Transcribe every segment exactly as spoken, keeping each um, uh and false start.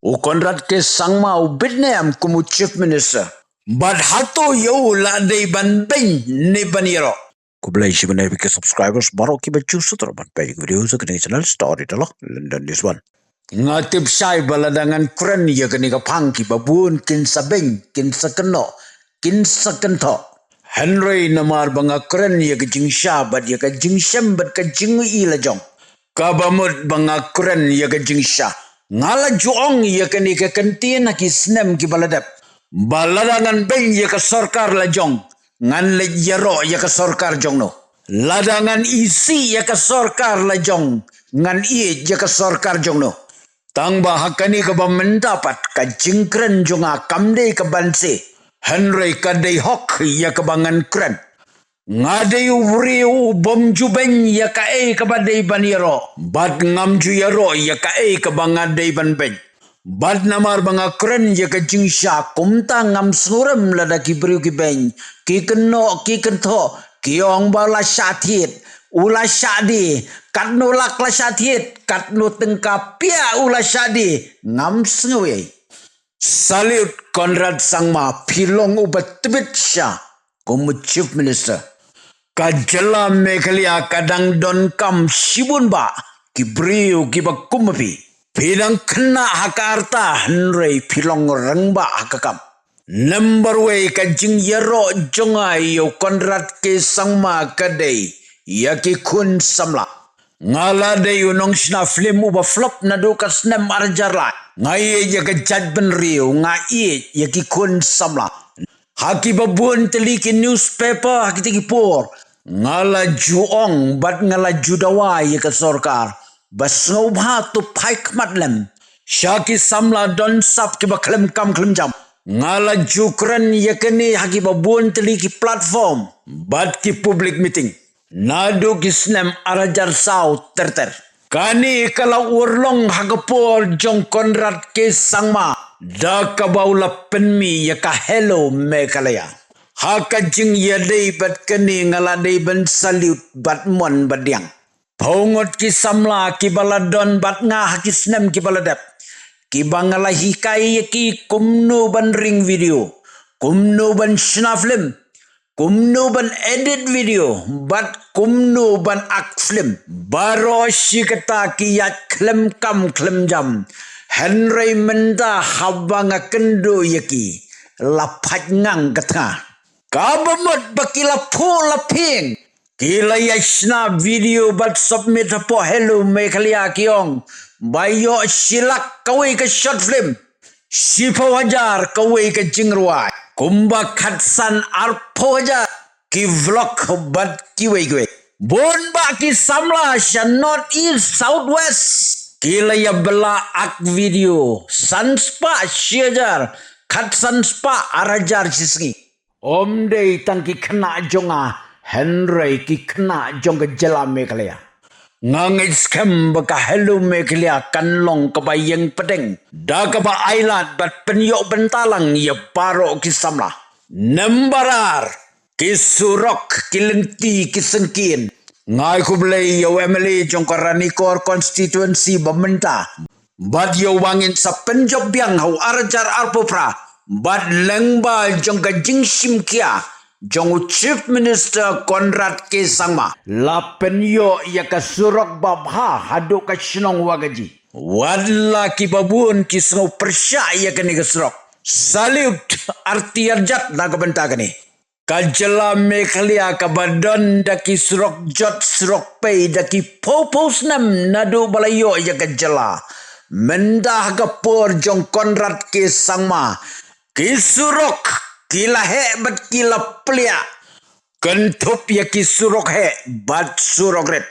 U Conrad K Sangma u bit ne em kum u Chief Minister? Bad hato ïa u la dei ban beiñ ne ban ïaroh? Khublei shibun ïa phi ki subscribers baroh kiba ju sngewthuh ban peit ïa ki video ha kane ka channel Storyteller London News One. Nga tip shai ba lada ngan kren ïa kane ka phang kiba bun kin sa beiñ, kin sa kynnoh, kin sa kynthoh. Hynrei namar ba nga kren ïa ka jingshisha bad ïa ka jingshem bad ka jingïohi la jong, kaba mut ba nga kren ïa ka jingshisha, nga la ju ong ïa kane ka kyntien ha ki snem kiba la dep, ba lada ngan beiñ ïa ka sorkar la jong, ngan leit ïaroh ïa ka sorkar jong no. Lada ngan isih ïa ka sorkar la jong, ngan ïeit ïa ka sorkar jong no. Tang ba ha kane kaba mynta pat ka jingkren jong nga kam dei ka ban se, hynrei ka dei hok ïa kaba ngan kren. Nga dei u briew u bym ju beiñ ïa kaei kaba dei ban ïaroh, bad ngam ju ïaroh ïa kaei kaba nga dei ban beiñ. Bad namar ba nga kren ïa ka jingshisha, kumta ngam sngewrem lada ki briew ki beiñ, ki kynnoh, ki kynthoh, ki ong ba u la shah thied, u la shah die, katno lak la shah thied, katno tyngka pia u la shah die, ngam sngew ei. Salute Conrad Sangma, phi long uba tbit shisha kum u Chief Minister. Ka jylla Meghalaya ka dang donkam shibun bah ki briew kiba kum ma phi. Phi dang khynnah ha ka rta hynrei phi long rangbah ha ka kam. Number wei, ka jingïaroh jong nga ïa u Conrad K Sangma ka dei ïa ki khun samla. Nga la dei u nongshna film uba flop naduh ka snem ar hajar lai. Nga ïeit ïa ka jaitbynriew, nga ïeit ïa ki khun samla. Ha kiba bun tylli ki newspaper ha kita ki por, nga la ju ong bad nga la ju dawa ïa ka sorkar ba sngewbha to phai khmat lem sha ki samla don sap kiba khlem kam khlem jam. Nga la ju kren ïa kane ha kiba bun tylli ki platform bad ki public meeting naduh ki snem ar hajar saw ter ter. Kane ka la urlong ha ka por jong Conrad K Sangma, da kaba u la pynmih ïa ka Hello Meghalaya. Ha ka jingïadei bad kane nga la dei ban salute bad mon bad diang. Phew ngut ki samla kiba la don bad nga ha ki snem kiba la dep, kiba nga la hikai ïa ki kumno ban ring video, kumno ban shna film, kumno ban edit video, bad kumno ban act film. Baroh shi katta ki ïaid khlem kam khlem jam. Hynrei mynta haba nga kynduh ïa ki, la phai ngang ka tnga. Kaba mut ba ki la phuh la phieng. Ki la ïa shna video bad submit hapoh Hello Meghalaya, ki ong ba ïoh shi lak kawei ka short film, shiphew hajar kawei ka jingrwai, kumba khatsan arphew hajar ki vlog bad kiwei kiwei. Bun bah ki samla sha North East, South West, ki la ïa bylla act video, san spah shi hajar, khatsan spah ar hajar shi sngi. Ym dei tang ki khynnah jong nga, hynrei ki khynnah jong ka jylla Meghalaya. Nga ngeit skhem ba ka Hello Meghalaya kan long kaba ïeng pdeng da kaba ailad bad pynïoh bynta lang ïa baroh ki samla. Number ar, ki surok, ki lynti, ki syngkien. Nga ai khublei ïa u M L A jong ka Ranikor constituency ba mynta, bad ïa uba ngin sa pynjop biang ha u ar hajar arphew phra bad lyngba jong ka jingshim khia jong u Chief Minister Conrad K Sangma, la pynïoh ïa ka surok babha haduh ka shnong Wahgaji. Wat la kiba bun ki sngew pyrshah ïa kane ka surok. Salute, arti arjat na ka bynta kane. Ka jylla Meghalaya kaba don da ki surok jot surok pei da ki phew phew snem naduh ba la ïoh ïa ka jylla. Mynta ha ka por jong Conrad K Sangma, ki surok ki la heh bad ki la pliah. Kynthup ïa ki surok heh bad surok rit.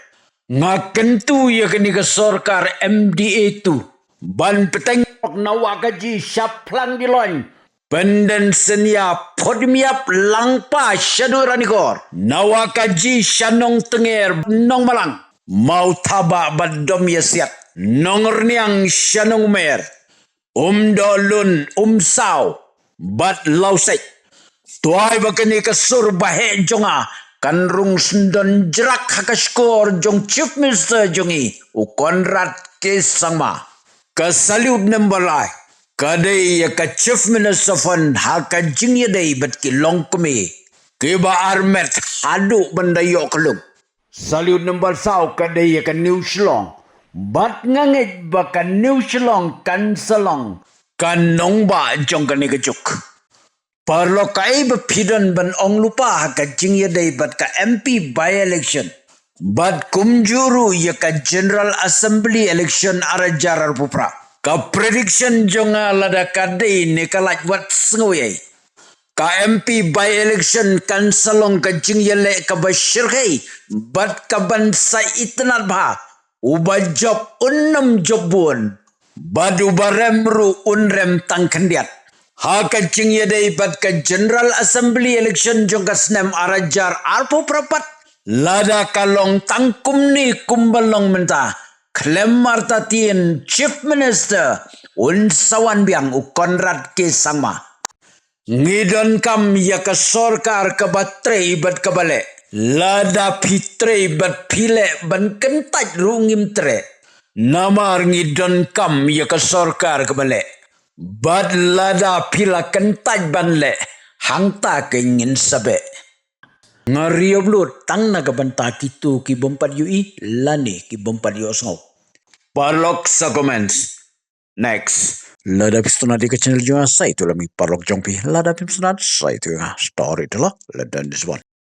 Nga kyntu ïa kane ka sorkar M D A two ban bteng na Wahgaji sha Phlang Diloin, Pyndensnia, Phot Miap, Langpa shaduh Ranikor, na Wahgaji sha Nongtnger, Nongmalang, Mawthabah bad Domiasiat, Nongrniang sha Nongmer, Umdohlun, Umsaw bad Lawseit. Tuwai ba kane ka sur ba heh jong nga kan rung sdang jrah ha ka shkor jong Chief Minister jong ngi, u Conrad K Sangma. Ka salute number lai. Ka dei ïa ka Chief Minister Fund ha ka jingïadei bad ki longkmie kiba armet haduh ban da ïoh ka lum. Salute number saw ka dei ïa ka New Shillong. Bad nga ngeit ba ka New Shillong kan sa long ka nongbah jong kane ka juk. Paralok, kaei ba phi don ban ong lypa ha ka jingïadei bad ka M P by-election bad kumjuh ruh ïa ka General Assembly election ar hajar arphew phra? Ka prediction jong nga lada ka dei ne ka lait, wat sngew ei. Ka M P by-election kan sa long ka jingïaleh kaba shyrkhei bad kaban sa itynnad bha. Uba jop un ym jop bun, bad uba rem ruh un rem tang khyndiat. Ha ka jingïadei bad ka General Assembly election jong ka snem ar hajar arphew phra pat, lada ka long tang kumne kumba long mynta, khlem martatien Chief Minister un sa wan biang, u Conrad K Sangma. Ngi donkam ïa ka sorkar kaba trei bad kaba leh. Lada phi trei bad phi leh ban kyntait ruh ngim treh. Namar ngi donkam ïa ka sorkar kaba leh. Bad lada phi la kyntait ban leh, hangta ka ngin sa beh. Nga ri ïoh blut tang na ka bynta kito ki bym pat ïohi lane ki bym pat ïohsngew. Paralok, sa comments. Next. Lada phi sngewtynnat ïa ka channel jong nga, sa ïathuh lem ïa i paralok jong phi. Lada phim sngewtynnat, sa ïathuh ïa nga. Story to lo. Lada this one.